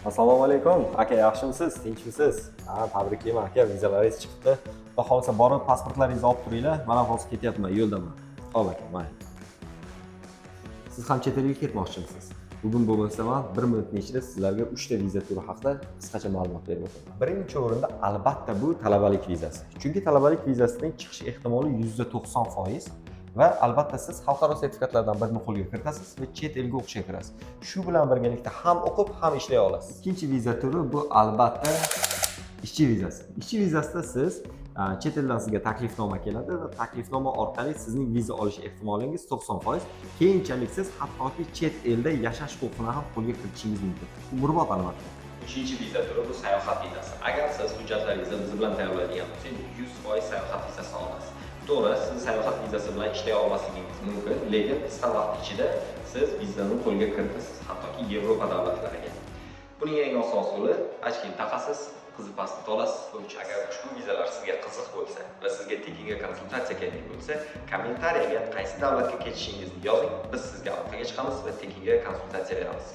Assalomu alaykum, aka, yaxshimisiz, tinchmisiz? Ha, tabriklayman, aka, vizalaringiz chiqibdi. Xudo xohlasa, borib pasportlaringizni olib turinglar. Man ham hozir ketyapman, yo'ldaman. Ho'p, aka, mayli. Siz ham chet elga ketmoqchimisiz? Bugun bo'lmasa, man bir minutning ichida sizlarga uchta viza turi haqida qisqacha ma'lumot berib o'taman. Birinchi o'rinda, albatta, bu talabalik vizasi, chunki talabalik vizasining chiqish ehtimoli 90% va albatta siz xalqaro sertifikatlardan birini qo'lga kiritasiz va chet elga o'qishga kirasiz. Shu bilan birgalikda ham o'qib, ham ishlay olasiz. Ikkinchi viza turi bu, albatta, ishchi vizasi. Ishchi vizasida siz chet eldan sizga taklifnoma keladi va taklifnoma orqali sizning viza olish ehtimolingiz 90%. Keyinchalik siz hattoki chet elda yashash huquqini ham qo'lga kiritishingiz mumkin, umrbod, albatta. Uchinchi viza turi bu sayohat vizasi. Agar siz hujjatlaringizni biz bilan tayyorlaydigan bo'lsangiz, 100% sayohat vizasini olasiz. To'g'ri, siz sayohat vizasi bilan ishlay olmasligingiz mumkin, lekin qisqa vaqt ichida siz vizani qo'lga kiritasiz, hattoki Yevropa davlatlariga. Buning eng oson usuli: очки ni taqasiz, qizil pasport olasiz. Agar ushbu vizalar sizga qiziq bo'lsa va sizga tekinga konsultatsiya kerak bo'lsa, kommentariyaga qaysi davlatga ketishingizni yozing, biz sizga aloqaga chiqamiz va tekinga konsultatsiya beramiz.